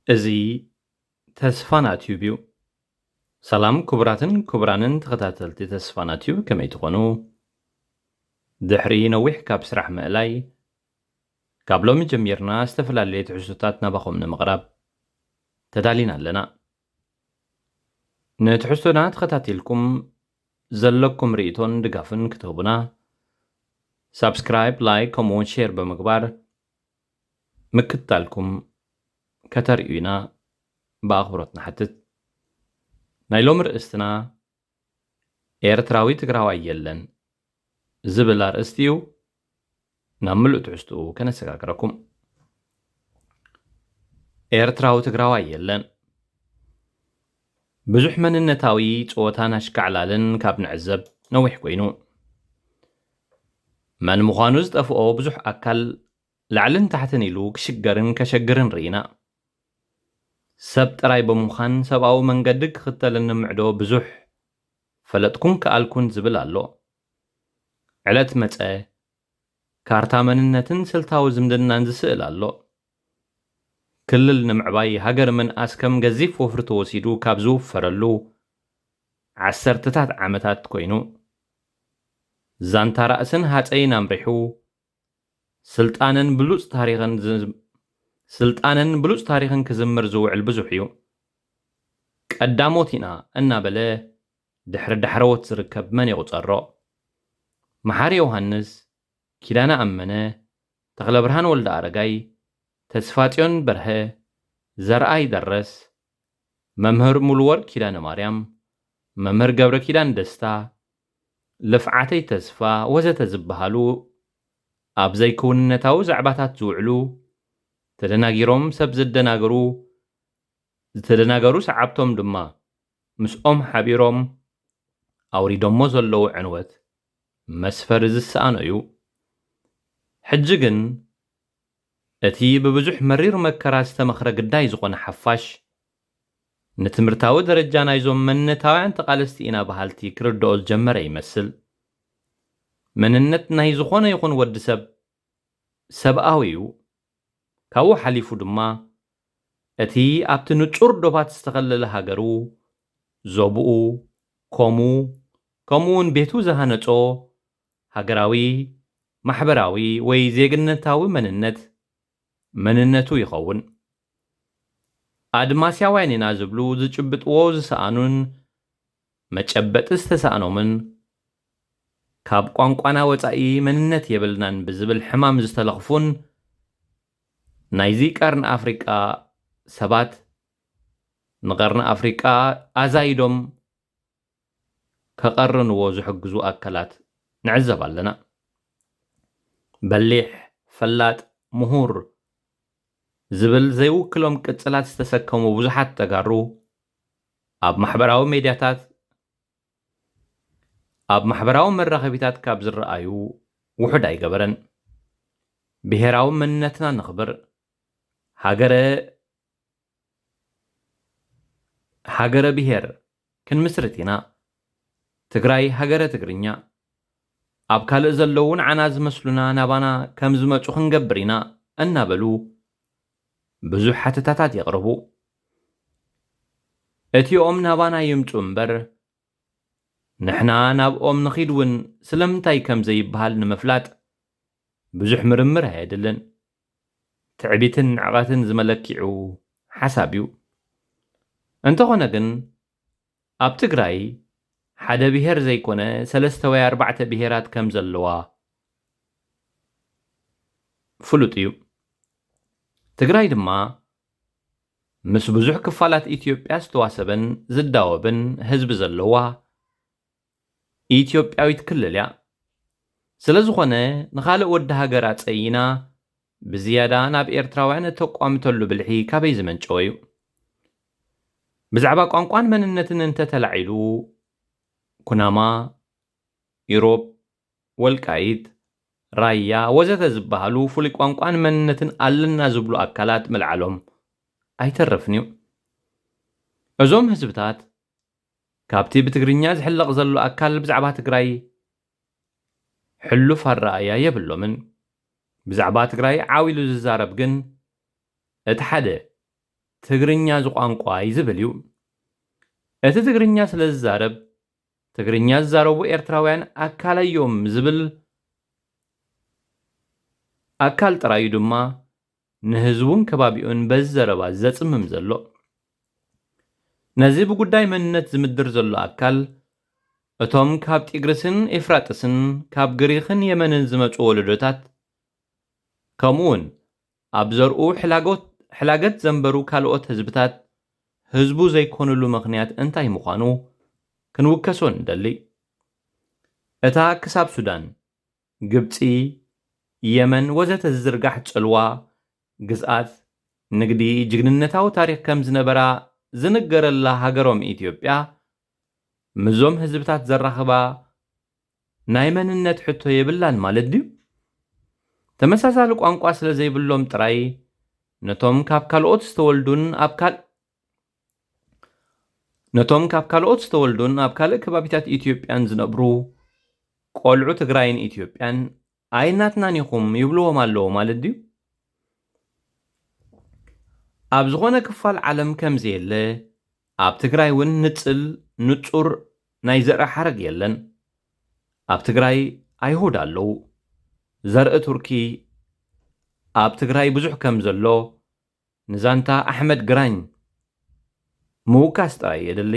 እዚ ተስፋና ቲዩብ እዩ። ሰላም ክቡራትን ክቡራንን ተኸታተልቲ ተስፋና ቲዩብ፣ ከመይ ትኾኑ? ድሕሪ ነዊሕ ካብ ስራሕ ምእላይ፣ ካብ ሎሚ ጀሚርና ዝተፈላለየ ትሕዝቶታት ናባኹም ንምቕራብ ተዳሊና ኣለና። ንትሕዝቶና ተኸታቲልኩም ዘለኩም ርእይቶን ድጋፍን ክትህቡና፣ ሳብስክራይብ፣ ላይክ፣ ከምኡውን ሼር ብምግባር ምክትታልኩም ከተርእዩና ብኣኽብሮት ንሓትት። ናይ ሎሚ ርእስትና ኤርትራዊ ትግራዋይ የለን ዝብል ኣርእስቲ እዩ። ናብ ምሉእ ትሕዝትኡ ከነሰጋግረኩም። ኤርትራዊ ትግራዋይ የለን። ብዙሕ መንነታዊ ጸወታን ኣሽካዕላልን ካብ ንዕዘብ ነዊሕ ኮይኑ። መን ምዃኑ ዝጠፍኦ ብዙሕ ኣካል ላዕልን ታሕትን ኢሉ ክሽገርን ከሸግርን ርኢና። ሰብ ጥራይ ብምዃን ሰብኣዊ መንገዲ ክኽተልን ንምዕዶ ብዙሕ ፈለጥኩን ከኣልኩን ዝብል ኣሎ። ዕለት መጸ፣ ካርታ መንነትን ስልታዊ ዝምድናን ዝስእል ኣሎ። ክልል ንምዕባይ ሃገር ምንኣስ ከም ገዚፍ ወፍሪ ተወሲዱ ካብ ዝውፈረሉ ዓሰርተታት ዓመታት ኮይኑ፣ ዛንታ ራእስን ሃጸይን ኣምሪሑ፣ ስልጣነን ብሉጽ ታሪኽን ዝ-፣ ስልጣነን ብሉጽ ታሪኽን ክዝምር ዝውዕል ብዙሕ እዩ። ቀዳሞት ኢና እናበለ ድሕሪ ዳሕረዎት ዝርከብ መን ይቑጸሮ? መሓሪ ዮሃንስ፣ ኪዳነ ኣመነ፣ ተኽለብርሃን ወልደ ኣረጋይ፣ ተስፋጽዮን በርሀ፣ ዘርኣይ ደረስ፣ መምህር ሙሉወርቅ ኪዳነ ማርያም፣ መምህር ገብረ ኪዳን ደስታ፣ ልፍዓተይ ተስፋ ወዘተ ዝበሃሉ ኣብ ዘይክውንነታዊ ዛዕባታት ዝውዕሉ፣ ተደናጊሮም ሰብ ዘደናግሩ፣ ዝተደናገሩ ሰዓብቶም ድማ ምስኦም ሓቢሮም ኣውሪዶሞ ዘለዉ ዕንወት መስፈሪ ዝሰኣኖ እዩ። ሕጂ ግን እቲ ብብዙሕ መሪር መከራ ዝተመኽረ ግዳይ ዝኾነ ሓፋሽ፣ ንትምህርታዊ ደረጃ ናይዞም መንነታውያን ተቓለስቲ ኢና በሃልቲ ክርድኦ ዝጀመረ ይመስል። መንነት ናይ ዝኾነ ይኹን ወዲ ሰብ ሰብኣዊ እዩ። ካብኡ ሓሊፉ ድማ እቲ ኣብቲ ንጹር ዶባት ዝተኸለለ ሃገሩ፣ ዞብኡ፣ ኮሙ፣ ከምኡውን ቤቱ ዝሃነጾ ሃገራዊ፣ ማሕበራዊ ወይ ዜግነታዊ መንነት መንነቱ ይኸውን። ኣድማስያውያን ኢና ዝብሉ ዝጭብጥዎ ዝሰኣኑን መጨበጢ ዝተሰኣኖምን ካብ ቋንቋና ወጻኢ መንነት የብልናን ብዝብል ሕማም ዝተለኽፉን ናይዚ ቀርኒ ኣፍሪቃ ሰባት ንቐርኒ ኣፍሪቃ ኣዛይዶም ከቐርንዎ ዝሕግዙ ኣካላት ንዕዘብ ኣለና። በሊሕ፣ ፈላጥ፣ ምሁር ዝብል ዘይውክሎም ቅጽላት ዝተሰከሙ ብዙሓት ተጋሩ ኣብ ማሕበራዊ ሜድያታት፣ ኣብ ማሕበራዊ መራኸቢታት ካብ ዝረኣዩ ውሑድ ኣይገበረን። ብሄራዊ መንነትና ነኽብር፣ ሃገረ ሃገረ ብሄር ክንምስርት ኢና። ትግራይ ሃገረ ትግርኛ። ኣብ ካልእ ዘለዉ ንዓና ዝመስሉና ናባና ከም ዝመጹ ክንገብር ኢና እናበሉ ብዙሕ ሓተታታት የቕርቡ። እቲኦም ናባና ይምጹ እምበር ንሕና ናብኦም ንኺድ እውን ስለምንታይ ከም ዘይበሃል ንምፍላጥ ብዙሕ ምርምር ኣየድልን። ትዕቢትን ንዕቐትን ዝመለኪዑ ሓሳብ እዩ። እንተኾነ ግን ኣብ ትግራይ ሓደ ብሄር ዘይኮነ ሰለስተ ወይ ኣርባዕተ ብሄራት ከም ዘለዋ ፍሉጥ እዩ። ትግራይ ድማ ምስ ብዙሕ ክፋላት ኢትዮጵያ ዝተዋሰበን ዝዳወብን ህዝቢ ዘለዋ ኢትዮጵያዊት ክልል እያ። ስለ ዝኾነ ንኻልእ ወዲ ሃገር ኣጸይና ብዝያዳ ናብ ኤርትራውያን እተቋምተሉ ብልሒ ካበይ ዝመንጨወ እዩ? ብዛዕባ ቋንቋን መንነትን እንተተላዒሉ ኩናማ፣ ኢሮብ፣ ወልቃይት፣ ራያ ወዘተ ዝበሃሉ ፍሉይ ቋንቋን መንነትን ኣለና ዝብሉ ኣካላት ምልዓሎም ኣይተርፍን እዩ። እዞም ህዝብታት ካብቲ ብትግርኛ ዝሕለቕ ዘሎ ኣካል ብዛዕባ ትግራይ ሕሉፍ ኣረኣእያ የብሎምን። ብዛዕባ ትግራይ ዓው ኢሉ ዝዛረብ ግን እቲ ሓደ ትግርኛ ዝቋንቋ እዩ ዝብል እዩ። እቲ ትግርኛ ስለ ዝዛረብ፣ ትግርኛ ዝዛረቡ ኤርትራውያን ኣካለዮም ዝብል ኣካል ጥራዩ ድማ ንህዝቡን ከባቢኡን በዚ ዘረባ ዘጽምም ዘሎ። ነዚ ብጉዳይ መንነት ዝምድር ዘሎ ኣካል፣ እቶም ካብ ጢግርስን ኤፍራጥስን ካብ ግሪኽን የመንን ዝመጹ ወለዶታት፣ ከምኡውን ኣብ ዘርኡ ሕላጎት-፣ ሕላገት ዘንበሩ ካልኦት ህዝብታት ህዝቡ ዘይኮኑሉ ምኽንያት እንታይ ምዃኑ ክንውከሶ ንደሊ። እታ ክሳብ ሱዳን፣ ግብጺ፣ የመን ወዘተ ዝዝርጋሕ ጽልዋ፣ ግዝኣት፣ ንግዲ፣ ጅግንነታዊ ታሪኽ ከም ዝነበራ ዝንገረላ ሃገሮም ኢትዮጵያ፣ ምስዞም ህዝብታት ዘራኽባ ናይ መንነት ሕቶ የብላን ማለት ድዩ? ተመሳሳሊ ቋንቋ ስለ ዘይብሎም ጥራይ፣ ነቶም ካብ ካልኦት ዝተወልዱን ኣብ ካል-፣ ነቶም ካብ ካልኦት ዝተወልዱን ኣብ ካልእ ከባቢታት ኢትዮጵያን ዝነብሩ ቆልዑ ትግራይን ኢትዮጵያን ኣይናትናን ኢኹም ይብልዎም ኣለዉ ማለት ድዩ? ኣብ ዝኾነ ክፋል ዓለም ከም ዘየለ፣ ኣብ ትግራይ እውን ንጽል ንጹር ናይ ዘርኢ ሓረግ የለን። ኣብ ትግራይ ኣይሁድ ኣለዉ። ዘርኢ ቱርኪ ኣብ ትግራይ ብዙሕ ከም ዘሎ ንዛንታ ኣሕመድ ግራኝ ምውካስ ጥራይ የድሊ።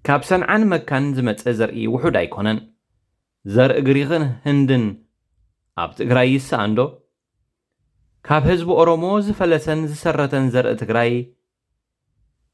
ካብ ሰንዓን መካን ዝመጸ ዘርኢ ውሑድ ኣይኮነን። ዘርኢ ግሪኽን ህንድን ኣብ ትግራይ ይስኣን ዶ? ካብ ህዝቢ ኦሮሞ ዝፈለሰን ዝሰረተን ዘርኢ ትግራይ፣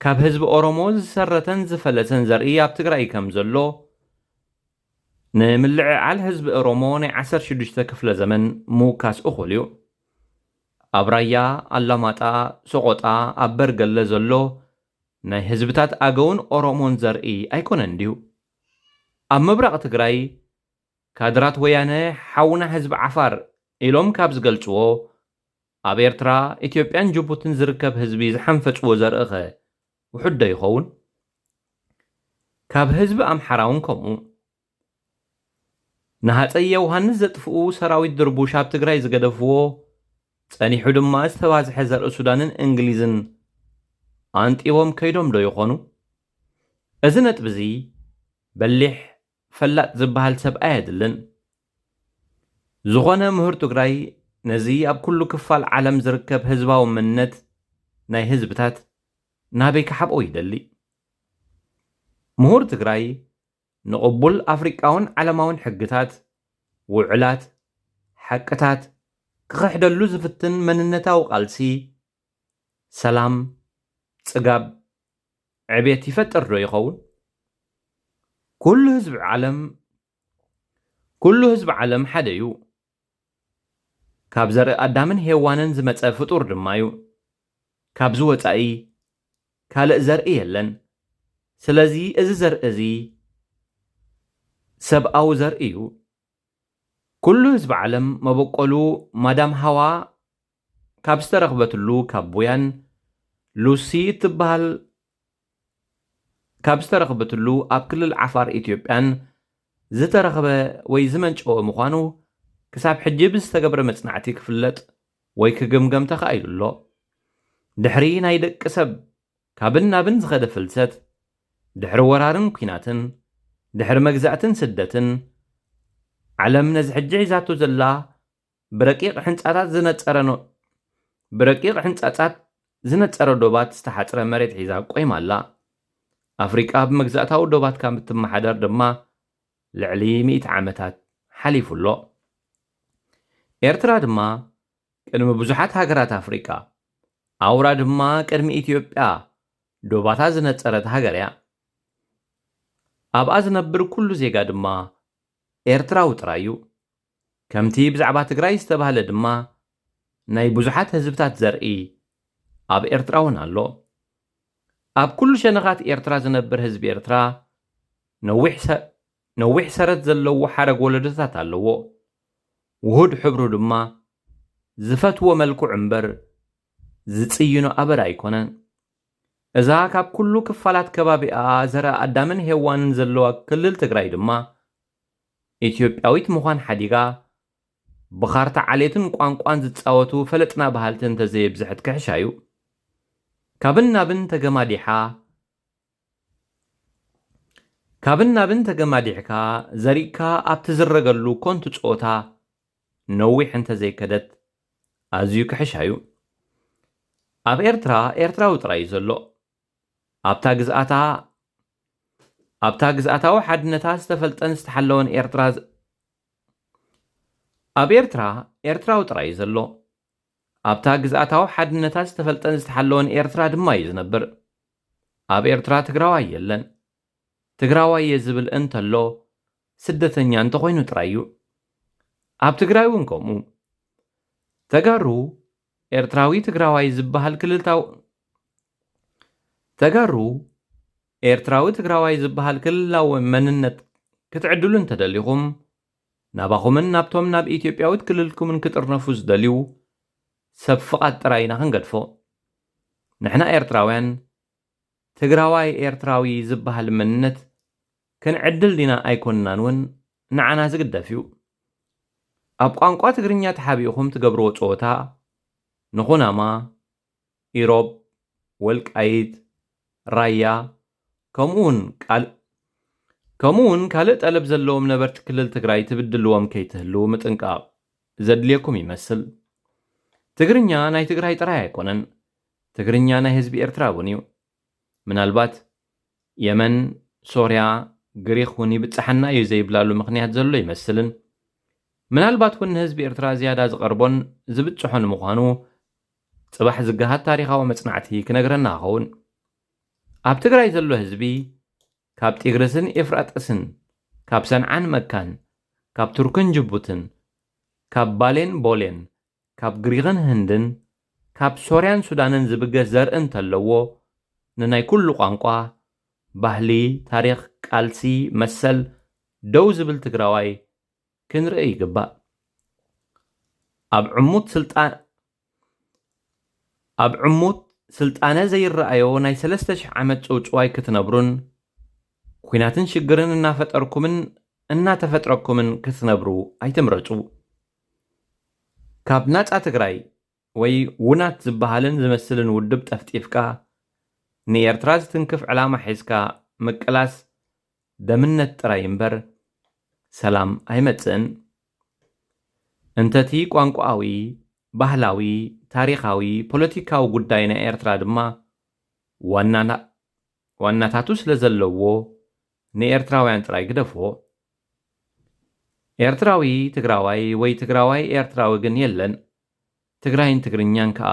ካብ ህዝቢ ኦሮሞ ዝሰረተን ዝፈለሰን ዘርኢ ኣብ ትግራይ ከም ዘሎ፣ ንምልዕዓል ህዝቢ ኦሮሞ ናይ ዓሰርተ ሽዱሽተ ክፍለ ዘመን ምውካስ እኹል እዩ። ኣብ ራያ፣ ኣላማጣ፣ ሰቖጣ፣ ኣብ በርገለ ዘሎ ናይ ህዝብታት ኣገውን ኦሮሞን ዘርኢ ኣይኮነን ድዩ? ኣብ ምብራቕ ትግራይ ካድራት ወያነ ሓውና ህዝቢ ዓፋር ኢሎም ካብ ዝገልጽዎ፣ ኣብ ኤርትራ፣ ኢትዮጵያን ጅቡትን ዝርከብ ህዝቢ ዝሓንፈጽዎ ዘርእኸ ውሑድ ዶ ይኸውን? ካብ ህዝቢ ኣምሓራ እውን ከምኡ። ንሃጸይ ዮውሃንስ ዘጥፍኡ ሰራዊት ድርቡሽ ኣብ ትግራይ ዝገደፍዎ፣ ጸኒሑ ድማ ዝተባዝሐ ዘርኢ ሱዳንን እንግሊዝን ኣንጢቦም ከይዶም ዶ ይኾኑ? እዚ ነጥቢ እዚ በሊሕ ፈላጥ ዝበሃል ሰብ ኣየድልን። ዝኾነ ምሁር ትግራይ ነዚ ኣብ ኩሉ ክፋል ዓለም ዝርከብ ህዝባዊ መንነት ናይ ህዝብታት ናበይ ክሓብኦ ይደሊ? ምሁር ትግራይ ንቕቡል ኣፍሪቃውን ዓለማውን ሕግታት፣ ውዕላት፣ ሓቅታት ክኽሕደሉ ዝፍትን መንነታዊ ቃልሲ፣ ሰላም፣ ጽጋብ፣ ዕቤት ይፈጥር ዶ ይኸውን? ኩሉ ህዝቢ ዓለም፣ ኩሉ ህዝቢ ዓለም ሓደ እዩ። ካብ ዘርኢ ኣዳምን ሄዋንን ዝመጸ ፍጡር ድማ እዩ። ካብዚ ወጻኢ ካልእ ዘርኢ የለን። ስለዚ እዚ ዘርኢ እዚ ሰብኣዊ ዘርኢ እዩ። ኩሉ ህዝቢ ዓለም መበቆሉ ማዳም ሃዋ ካብ ዝተረኽበትሉ ካብ ቡያን ሉሲ እትበሃል ካብ ዝተረኽበትሉ ኣብ ክልል ዓፋር ኢትዮጵያን ዝተረኽበ ወይ ዝመንጨወ ምዃኑ ክሳብ ሕጂ ብዝተገብረ መጽናዕቲ ክፍለጥ ወይ ክግምገም ተኻኢሉ ኣሎ። ድሕሪ ናይ ደቂ ሰብ ካብን ናብን ዝኸደ ፍልሰት፣ ድሕሪ ወራርን ኲናትን፣ ድሕሪ መግዛእትን ስደትን፣ ዓለም ነዚ ሕጂ ሒዛቶ ዘላ ብረቂቕ ሕንጻጻት ዝነጸረ ኖ-፣ ብረቂቕ ሕንጻጻት ዝነጸረ ዶባት ዝተሓጽረ መሬት ሒዛ ቆይማ ኣላ። ኣፍሪቃ ብመግዛእታዊ ዶባት ካብ እትመሓደር ድማ ልዕሊ ሚእቲ ዓመታት ሓሊፉ ኣሎ። ኤርትራ ድማ ቅድሚ ብዙሓት ሃገራት ኣፍሪቃ፣ ኣውራ ድማ ቅድሚ ኢትዮጵያ ዶባታ ዝነጸረት ሃገር እያ። ኣብኣ ዝነብር ኩሉ ዜጋ ድማ ኤርትራዊ ጥራይ እዩ። ከምቲ ብዛዕባ ትግራይ ዝተባህለ ድማ ናይ ብዙሓት ህዝብታት ዘርኢ ኣብ ኤርትራ እውን ኣሎ። ኣብ ኩሉ ሸነኻት ኤርትራ ዝነብር ህዝቢ ኤርትራ ነዊሕ ሰ-፣ ነዊሕ ሰረት ዘለዎ ሓረግ ወለዶታት ኣለዎ። ውሁድ ሕብሩ ድማ ዝፈትዎ መልክዑ እምበር ዝጽይኖ ኣበር ኣይኮነን። እዛ ካብ ኩሉ ክፋላት ከባቢኣ ዘርኢ ኣዳምን ሄዋንን ዘለዋ ክልል ትግራይ ድማ ኢትዮጵያዊት ምዃን ሓዲጋ ብኻርታ ዓሌትን ቋንቋን ዝጻወቱ ፈለጥና በሃልቲ እንተዘየብዝሐት ክሕሻ እዩ። ካብን ናብን ተገማዲሓ፣ ካብን ናብን ተገማዲሕካ ዘሪእካ ኣብ ትዝረገሉ ኮንቱ ጸወታ ነዊሕ እንተዘይከደት ኣዝዩ ክሕሻ እዩ። ኣብ ኤርትራ ኤርትራዊ ጥራይ እዩ ዘሎ። ኣብታ ግዝኣታ ኣብታ ግዝኣታዊ ሓድነታ ዝተፈልጠን ዝተሓለወን ኤርትራ ዝ- ኣብ ኤርትራ ኤርትራዊ ጥራይ እዩ ዘሎ። ኣብታ ግዝኣታዊ ሓድነታ ዝተፈልጠን ዝተሓለወን ኤርትራ ድማ እዩ ዝነብር። ኣብ ኤርትራ ትግራዋይ የለን። ትግራዋይ እየ ዝብል እንተሎ ስደተኛ እንተኾይኑ ጥራይ እዩ። ኣብ ትግራይ እውን ከምኡ። ተጋሩ ኤርትራዊ ትግራዋይ ዝበሃል ክልልታው ተጋሩ ኤርትራዊ ትግራዋይ ዝበሃል ክልላዊ መንነት ክትዕድሉ እንተደሊኹም ናባኹምን ናብቶም ናብ ኢትዮጵያዊት ክልልኩምን ክጥርነፉ ዝደልዩ ሰብ ፍቓድ ጥራይ ኢና ክንገድፎ። ንሕና ኤርትራውያን ትግራዋይ ኤርትራዊ ዝበሃል መንነት ክንዕድል ዲና ኣይኮንናን እውን ንዓና ዝግደፍ እዩ። ኣብ ቋንቋ ትግርኛ ተሓቢእኹም ትገብርዎ ጸወታ ንኹናማ፣ ኢሮብ፣ ወልቃይት፣ ራያ ከምኡውን ቃል ከምኡውን ካልእ ጠለብ ዘለዎም ነበርቲ ክልል ትግራይ ትብድልዎም ከይትህልዉ ምጥንቃቕ ዘድልየኩም ይመስል። ትግርኛ ናይ ትግራይ ጥራይ ኣይኮነን። ትግርኛ ናይ ህዝቢ ኤርትራ እውን እዩ። ምናልባት የመን፣ ሶርያ፣ ግሪኽ እውን ይብጽሓና እዩ ዘይብላሉ ምኽንያት ዘሎ ይመስልን። ምናልባት እውን ንህዝቢ ኤርትራ ዝያዳ ዝቐርቦን ዝብጽሖን ምዃኑ ጽባሕ ዝገሃድ ታሪኻዊ መጽናዕቲ ክነግረና ይኸውን። ኣብ ትግራይ ዘሎ ህዝቢ ካብ ጢግርስን ኤፍራጥስን፣ ካብ ሰንዓን መካን፣ ካብ ቱርክን ጅቡትን፣ ካብ ባሌን ቦሌን፣ ካብ ግሪኽን ህንድን፣ ካብ ሶርያን ሱዳንን ዝብገስ ዘርኢ እንተለዎ፣ ንናይ ኩሉ ቋንቋ፣ ባህሊ፣ ታሪኽ፣ ቃልሲ፣ መሰል ደው ዝብል ትግራዋይ ክንርኢ ይግባእ። ኣብ ዕሙት ስልጣን ኣብ ዕሙት ስልጣነ ዘይረኣዮ ናይ ሰለስተ ሽሕ ዓመት ጽውጽዋይ ክትነብሩን ኲናትን ሽግርን እናፈጠርኩምን እናተፈጥረኩምን ክትነብሩ ኣይትምረጹ። ካብ ናጻ ትግራይ ወይ ውናት ዝበሃልን ዝመስልን ውድብ ጠፍጢፍካ ንኤርትራ ዝትንክፍ ዕላማ ሒዝካ ምቅላስ ደምነት ጥራይ እምበር ሰላም ኣይመጽእን። እንተቲ ቋንቋኣዊ፣ ባህላዊ፣ ታሪኻዊ፣ ፖለቲካዊ ጉዳይ ናይ ኤርትራ ድማ ዋናና- ዋናታቱ ስለ ዘለዎ ንኤርትራውያን ጥራይ ግደፍዎ። ኤርትራዊ ትግራዋይ ወይ ትግራዋይ ኤርትራዊ ግን የለን። ትግራይን ትግርኛን ከኣ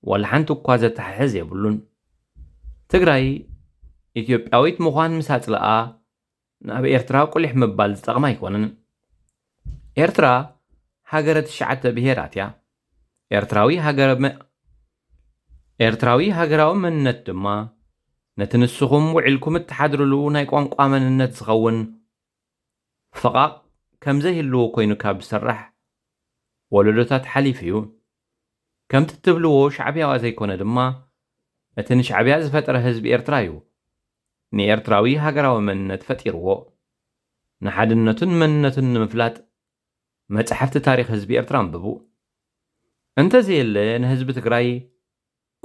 ዋላ ሓንቲ እኳ ዘተሓሕዝ የብሉን። ትግራይ ኢትዮጵያዊት ምዃን ምስ ኣጽልኣ ናብ ኤርትራ ቁሊሕ ምባል ዝጠቕም ኣይኮነን። ኤርትራ ሃገረ ትሽዓተ ብሄራት እያ። ኤርትራዊ ሃገረ መ- ኤርትራዊ ሃገራዊ መንነት ድማ ነቲ ንስኹም ውዒልኩም እትሓድርሉ ናይ ቋንቋ መንነት ዝኸውን ፈቓቕ ከም ዘይህልዎ ኮይኑ ካብ ዝስራሕ ወለዶታት ሓሊፉ እዩ። ከምቲ እትብልዎ ሻዕብያዋ ዘይኮነ ድማ እቲ ንሻዕብያ ዝፈጠረ ህዝቢ ኤርትራ እዩ ንኤርትራዊ ሃገራዊ መንነት ፈጢርዎ። ንሓድነቱን መንነቱን ንምፍላጥ መጻሕፍቲ ታሪኽ ህዝቢ ኤርትራ ኣንብቡ። እንተዘየለ ንህዝቢ ትግራይ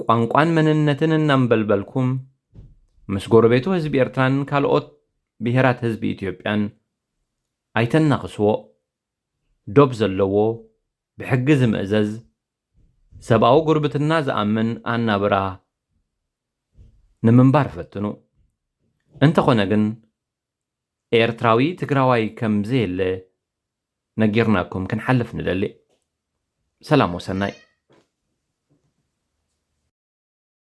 ቋንቋን መንነትን እናንበልበልኩም ምስ ጎረቤቱ ህዝቢ ኤርትራን ካልኦት ብሄራት ህዝቢ ኢትዮጵያን ኣይተናኽስዎ። ዶብ ዘለዎ፣ ብሕጊ ዝምእዘዝ፣ ሰብኣዊ ጉርብትና ዝኣምን ኣናብራ ንምንባር ፈትኑ። እንተኾነ ግን ኤርትራዊ ትግራዋይ ከም ዘየለ ነጊርናኩም ክንሓልፍ ንደሊ። ሰላም ወሰናይ።